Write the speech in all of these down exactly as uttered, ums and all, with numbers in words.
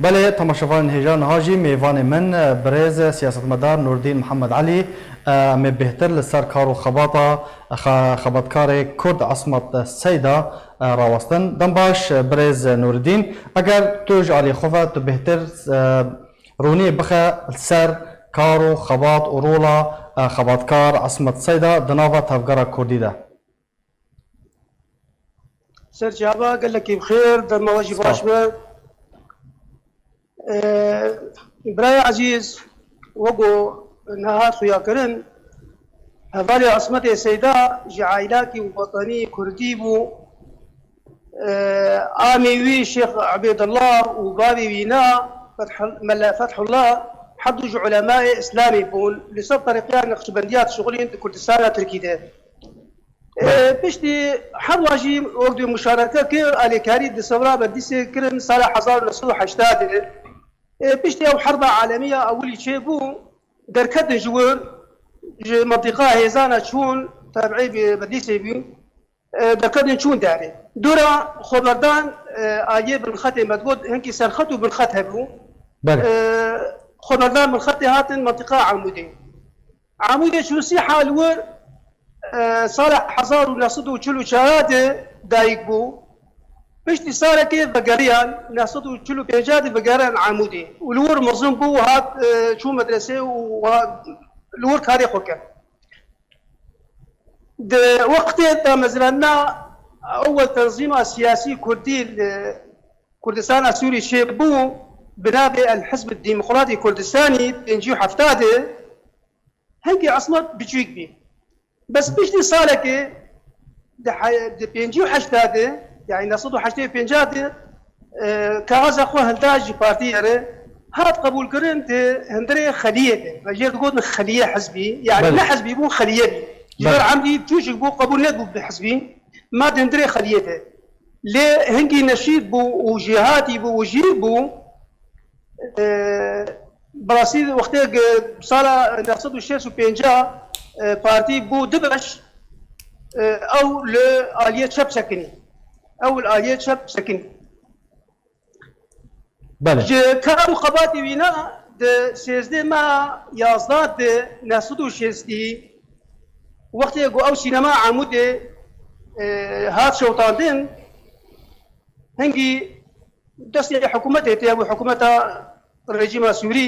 Belê, temaşevanên hêja, niha jî mêvanê min, e, birêz, e, siyasetmedar Nurdîn Mihemed Elî, e, em ê bêhtir li ser kar û xebata, e, xe-, xebatkarê Kurd Esmet Seyda, e, rawestin. Dem baş, e, birêz Nurdîn, eger tu ji alî xwe ve tu bêhtir, e, rûniyê bixe li ser kar û xebat û rola, e, xebatkar Esmet Seyda di nava tevgera Kurdî de. Ser çava gelekî bi xêr, dema we jî baş be. Ee, birayê ezîz, wek ku niha hat xuya kirin, hevalê Esmetê Seyda ji aîlakî wetenî Kurdî bû. Ee, amî wî Şêx Ubêdullah û bavê wî na Fethul-, Mele Fethullah, her du ji ulemayê Îslamê bûn. Li ser terîqiya Neqşbendiya dişixulîn di Kurdistana Tirkî de. Ee, piştî herwa jî wek dê muşareke kir, alêkarî di sewra Bedlîsê kirin sala hezar û neh sed û heştê de. Ee, piştî ew herba alemî ya ewilî çêbû, derketin ji wir, ji mentiqa hêzana çûn, tabiî bi Bedlîsê bû, ee, derketin çûn derê. Dora xweberdan, ee, aliyê binxetê me digot, hinkî serxet û binxet hebû. Belê. Ee, xweberdan binxetê hatin mentiqa Amûdê. Amûdê çûn Sîha li wir, e, sala hezar û neh sed û çil û çar de dayik bû. Piştî salekê vegeriyan, neh sed û çil û pênc de vegeriyan Amûdê. Û li wir mezin bû, hat, e, çû medresê û hat, li wir karê xwe kir. Di wextê damezrandina ewel tenzîma siyasî kurdî li Kurdistana Sûrî çêbû, bi navê El Hizb Demokratî Kurdistanî pêncî û heft de, Hingî Esmet biçûk bî. Bes piştî salekê di he-, di pêncî û heşt de, yanî neh sed û heştê û pênc de, e, kaxaza xwe hilda ji partiyê re, hat qebûlkirin di hundirê xeliyê de. Ve jê digotin xeliyê hizbî, yanî Belê. ne hizbî bû, xeliyê bî. Ji ber Belê. emrî biçûçik bû, qebûl nebû bi hizbî. Ma di hundirê xeliyê de. Lê hingî neşîd bû û jêhatî bû û jîr bû. E, bi rastî wextê ge-, sala neh sed û şêst û pênc, e, partî bû du beş, e, ew li aliyê çep sekinî. Ew li aliyê çep sekinî. Belê. Ji kar û xebatê wî ne di sêzdeh meha yazdeh di neh sed û şêstî wextê ku ew sînema Amûdê, e, hat şewitandin, hingî destê hikûmetê tê, ew hikûmeta rejîma Sûrî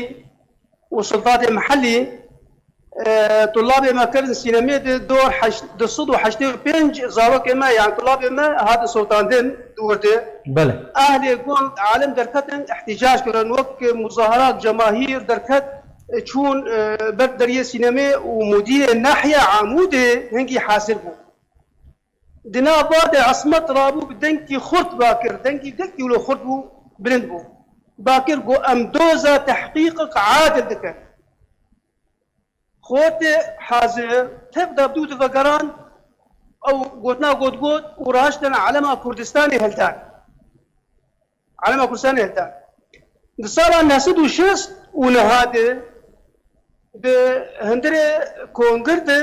û sultatê mihellî, e, tulabê me kirin sînemê de dor heşt-, du sed û heştê û pênc zarokê me, yan tulabê me hatin sotandin di wir de. Belê. Ahlê gund, alim derketin, îhtîcac kirin, wek muzaherat, cemahîr derket, e, çûn, e, ber deriyê sînemê û mudîrê nahya Amûdê hingî hazir bû. Di nav va de Esmet rabû bi dengkî xurt va kir, dengkî gelkî wilo xurt bû, bilind bû. Va kir ku em doza tehqîqek adil dikin. Xortê hazir, tev de bi dû divegeran, ew gotina got got û raştin elema Kurdistanê hildan. Elema Kurdistanê hildan. Di sala neh sed û şêst û neh de di hundirê kongir de,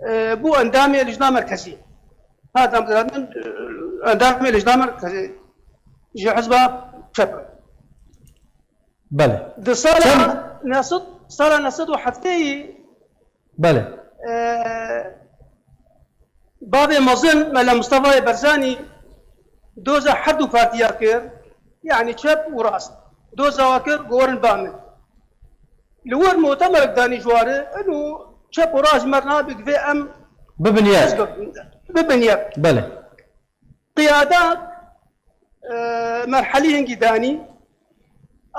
e, bû endamê Lijna Merkezî. Ha, damezrandin, e, endamê Lijna Merkezî ji hizba çep. Belê. Di sala Çend? neh sed, sala neh sed û heftê Belê. Ee, bavê mezin Mele Mustafayê Barzanî doza her du partiya kir, yanî çep û rast. Doza wa kir, ku werin ba min. Li wir mutemerek danî ji wari, inu çep û rast ji me re nabik vê em Bibin yek. Bibin yek. Belê. Qiyada, e, merhelî hingî danî.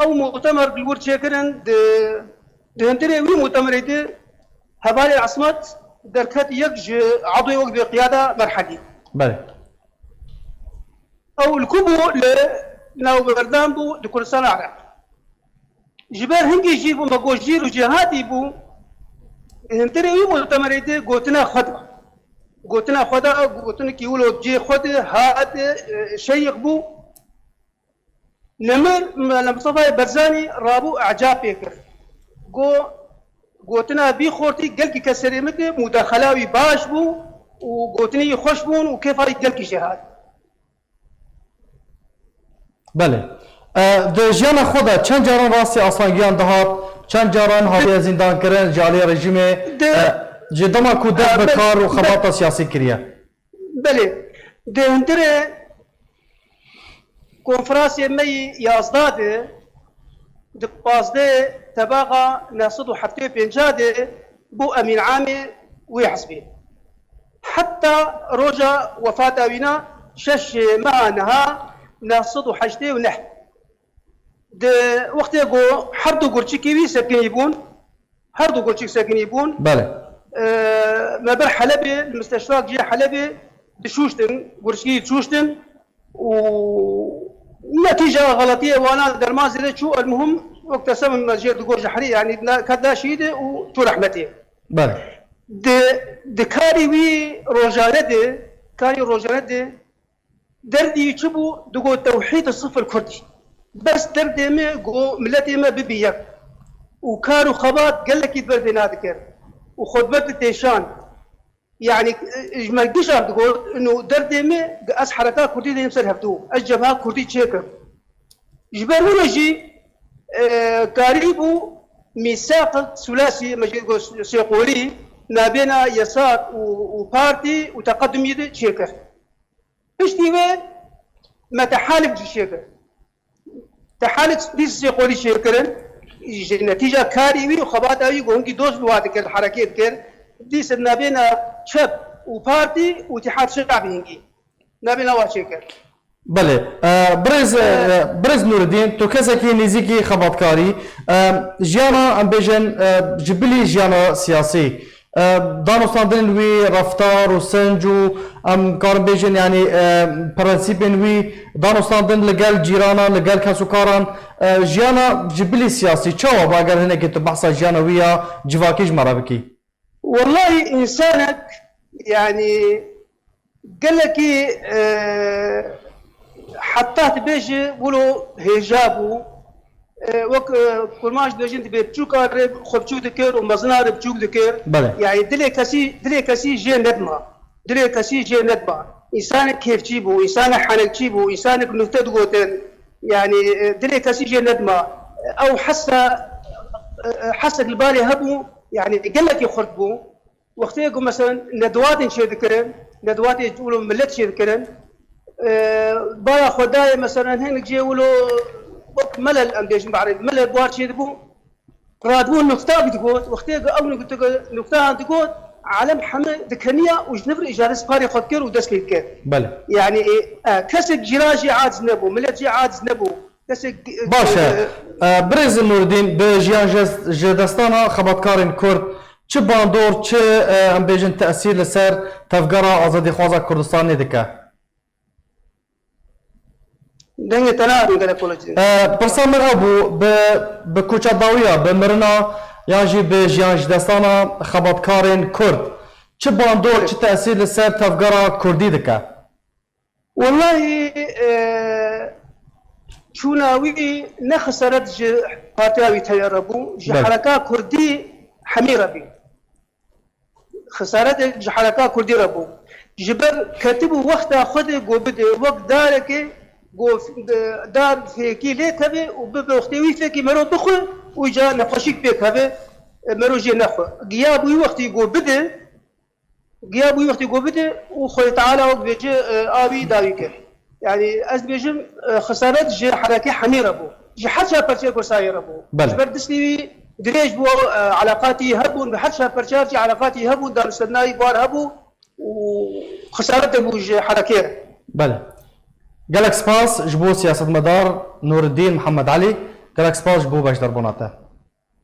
Ew mutemer li wir çêkirin, di, di hundirê wî mutemerê de hevalê Esmet derket yek ji edoyê wek bê qiyada merhelî. Belê. Ew li ku bû? Li navberdan bû di Kurdistana Iraq. Ji ber hingî jî bû, me got jîr û jêhatî bû, hundirê wî mutemerê de gotina xwe da. Gotina xwe da, gotinekî wilo cê xwe de hat, e, şeyix bû. Nemir Mela Mustafayê Barzanî rabû ecab pê kir. Got, gotina vî xortî gelkî kes serê min de, mudexela wî baş bû û gotinê wî xweş bûn û kêfa wî gelkî jê hat. Belê. E, di jiyana xwe de çend caran rastî asangiyan dihat, çend caran hatiye zîndankirin ji aliyê rejîmê, Di- e, ji dema ku dest E, bi bi- kar û bi- xebata siyasî kiriye? Belê. Di hundirê konferansê me yî yazdeh de, di pazdeh tebaxa neh sed û heftê û pênc de bû emîn amê wê hizbê. Heta roja wefata wîna şeş meha niha neh sed û heştê û neh. Di wextê ku her du gurçikî wî sekinî bûn, her du gurçik sekinî bûn. Belê. E, me ber Helebê, li misteşfak jê Helebê dişûştin, gurçikî dişûştin û netîca xeletiyê wana derman zêde çû, elmuhim wek te sebin me jê digot ji herî, yanî na-, ket da şehîdê û çû rehmetê. Belê. Di, di karî wî rojane de, karî rojane de, Derdî wî çi bû? Digot, "Tewhîd sifir Kurdî." Bes derdê me ku miletê me bibe yek. Û kar û xebat gelekî di ber vêna dikir. Û xwe di ber dikêşan. Yanî, e, ji me giş digot, ino derdê me, ez hereka Kurdî dênim ser hevdû. Ez cebha Kurdî çêkim. Ji ber wilo jî, e, karî bû mîsaq sulasî, me jê got sê qolî, nabêna Yesar û, û partî û teqedumî de çêkir. Piştî wê me tehalif jî çêkir. Tehalif dîs sê qolî çêkirin. Ji netîca karî wî û xebata wî ku hinkî dost bi wa dikir, herekê dikir. Dîs nabêna çep û partî û Îtîhad Şe'bî hinkî nabêna wa çêkir. Belê. E, birêz, e, E, birêz Nûredîn, tu kesekî nêzîkî xebatkarî. E, jiyana, em bêjin, e, ji bilî jiyana siyasî, e, danûstandinên wî, reftar û sinc û em karin bêjin, yanî, e, prensîpên wî, danûstandin li gel cîranan, li gel kesûkaran, e, jiyana ji bilî siyasî çawa bû, eger hinekî tu behsa jiyana wî ya civakî ji me re bikî? Wellahî, însanek, yanî, gelekî, e, heta dibêje wilo hêja bû. E, wek, e, kurmanc dibêjin, dibê biçûka re xwe biçûk dikir û mezina re biçûk dikir. Belê. Yanî dilê kesî, dilê kesî jê nedima. Dilê kesî jê nedima. Însanek kêfçî bû, însanek henekçî bû, însanek nukte digotin. Yanî, e, dilê kesî jê nedima. Ew hesa, e, e, hesek li balê hebû, yanî gelekî xurt bû. Wextê ku, meselen, nedwatên çêdikirin, nedwatê wilo milet çêdikirin, e, baya xwe dayê, meselen, hinek jê wilo wek melel, em bêjin bi erebî, melel buhar çêdibû, radibû nukta digot, wextê ku ew nukte-, nukteyan digot, alem heme dikeniya û ji nivir îcare sparê xwe dikir û dest pê dikir. Belê. Yanî, e, kesek cîran jê aciz nebû, milet jê aciz nebû. Kesek, e, Baş e. e, E, Birêz Nûredîn, bi jiyan ji, ji destana xebatkarên Kurd çi bandor, çi, e, em bêjin tesîr li ser tevgera azadîxwaza Kurdistanê dike? Dengê te nadim gelek kolacî. E, pirsa min ew bû, bi, bi koça dawiya, bi mirina yan jî bi jiyan ji destana xebatkarên Kurd çi bandor, Evet. çi tesîr li ser tevgera Kurdî dike? Wellahî, e, çûna wî ne xesaret ji partiya wî teye re bû, ji Belê. hereka Kurdî hemî re bû. Xesaret ji hereka Kurdî re bû. Ji ber ketibû wexta xwe de ku bide wek darekê ku dar fêkî lê keve û bibe wextê wî fêkî mero bixwe û ca nexweşîk pêk hebe, e, mero jê nexwe. Giya bû wî wextî ku bide, Giya bûyî wextî ku bide û Xwedê Teala wek dibêje, e, a wî dawî kir. Yanî ez dibêjim, e, xesaret ji herekê hemî re bû. Ji her çar perçeyê Kurdistanê re bû. Belê. Ji ber distî wî dirêj bû, e, eleqatî hebûn, bi her çar perçeyê jî eleqatî hebûn, danûstandina wî bar hebû û xesaret bû ji herekê re. Belê. Gelek spas ji bo siyasetmedar Nûreddîn Mihemed Elî. Gelek spas ji bo beşdarbûna te.